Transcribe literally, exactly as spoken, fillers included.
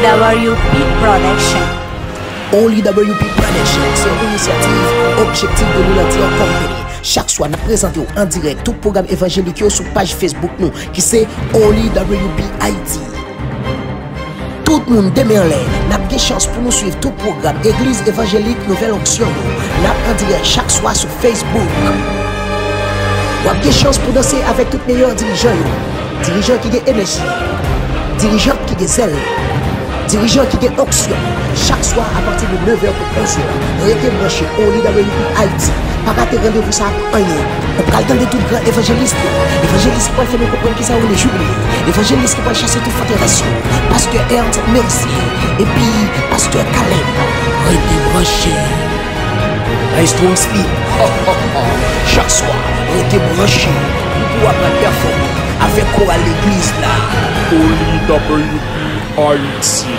W P Production. Only W P Production se yon inisyativ Objectif de Loulantière Company. Chak swa, n ap prezante w an dirèk tout pwogram evanjelik yo sou paj Facebook nou, ki se Only W P Haiti. Tout moun, demen anlè, n ap gen chans pou nou swiv tout pwogram Egliz Evanjelik Nouvèl Onksyon yo. N ap an dirèk chak swa sou Facebook. W ap gen chans pou danse avèk tout meyè dirijan yo. Dirijan ki gen enèji. Dirijan ki gen zèl. Dirijan ki gen onksyon. Chak swa apati de nevè pou onzè, rete branche Only W P Haiti. Pa rate randevou sa ak anyen. Ou pral tande tout gran evanjelis yo. Evanjelis ki pral fè nou konprann kisa yo rele jibile. Evanjelis ki pral chase tout fòterès yo. Pastè Ernst Mercier epi Pastè Caleb. Rete branche. Maestro Slim. Chak swa, rete branche pou w aprann pèfòme avèk koral legliz la. Only W P Haiti.